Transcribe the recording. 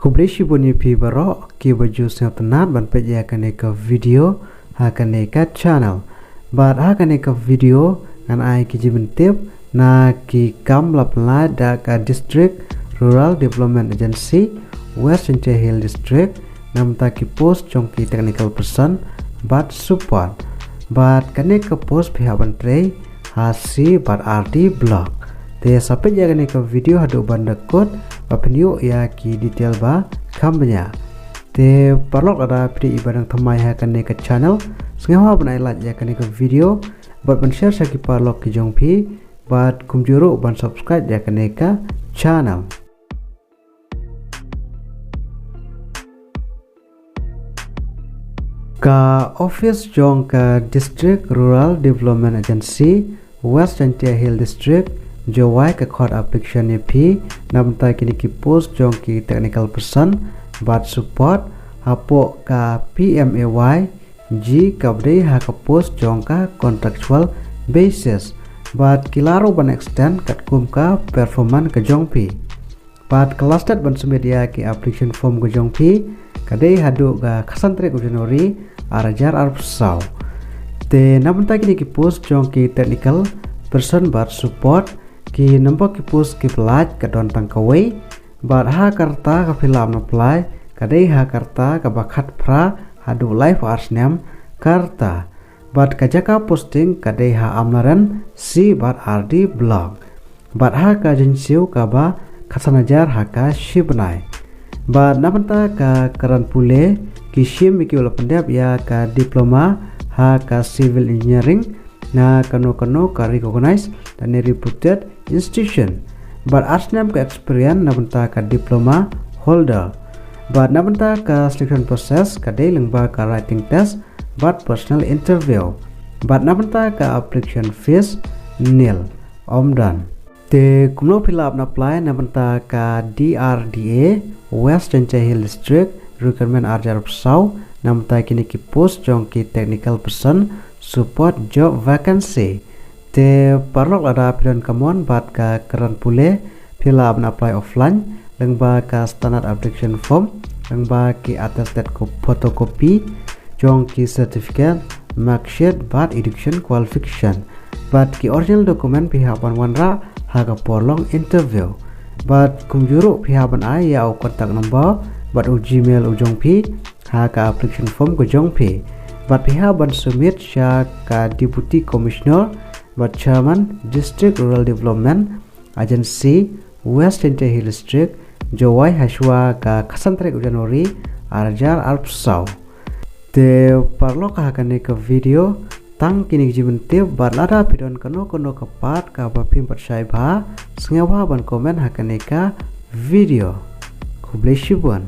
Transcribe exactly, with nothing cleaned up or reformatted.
Khublei shibun ïa phi baroh kiba ju sngewtynnat ban peit ïa kane ka video ha kane ka channel. Bad ha kane ka video ngan ai ki jingpyntip na ki kam ba la pynlait da ka District Rural Development Agency, West Jaintia Hills District, na bynta ki post jong ki technical person bad support. Bad kane ka post phi hap ban trei ha C bad R D block. Te sa peit ïa kane ka video haduh ban da kut ba phin ïoh ïa ki detail ba kham bniah. Te paralok, lada phi dei iba dang thymmai ha kane ka channel, sngewbha ban ai like ïa kane ka video bad ban share sha ki paralok ki jong phi, bad kumjuh ruh ban subscribe ïa kane ka channel. Ka office jong ka District Rural Development Agency, West Jaintia Hills District, Jowai, ka khot application ïa phi na bynta kine ki post jong ki technical person bad support hapoh ka P M A Y G, kaba dei ha ka post jong ka contractual basis. Bad ki lah ruh ban extend katkum ka performance ka jong phi. Bad ka last date ban submit ïa ki application form ka jong phi ka dei haduh ka khatsan tarik u January ar hajar arphew saw. Te na bynta kine ki post jong ki technical person bad support, ki number ki post kiba lait ka don tang kawei. Bad ha ka rta ka phi lah ban apply ka dei ha ka rta kaba khatphra haduh laiphew ar snem ka rta. Bad ka jaka posting ka dei ha Amlarem C bad R D block. Bad ha ka jingsiew kaba khatsan hajar ha ka shibnai. Bad na bynta ka kyrdan pule, ki shim ïa kiba la pyndep ïa ka diploma ha ka civil engineering na kano kano ka recognized lane reputed institution. Bad ar snem ka experience na bynta ka diploma holder. Bad na bynta ka selection process ka dei lyngba ka writing test bad personal interview. Bad na bynta ka application fees nil, ym don. Te kumno phi lah ban apply na bynta ka D R D A West Jaintia Hills District, recruitment ar hajar arphew saw, na bynta kine ki post jong ki technical person support job vacancy. Te paralok, lada phi don ka mon bad ka kyrdan pule, phi lah ban apply offline lyngba ka standard application form, lyngba ki attested ko photocopy jong ki certificate, marksheet bad education qualification. Bad ki original document phi hap ban wanrah ha ka por long interview. Bad kumjuh ruh phi hap ban ai ïa u contact number bad u Gmail u jong phi ha ka application form ka jong phi. Bad phi hap ban submit sha ka Deputy Commissioner bad Chairman District Rural Development Agency, West Jaintia Hills District, Jowai, ha shuwa ka khatsan tarik u January ar hajar arphew saw. Te paralok, ha kane ka video tang kine ki jingpyntip, bad lada phi don kano kano ka pat kaba phim pat shai bha, sngewbha ban comment ha kane ka video. Khublei shibun.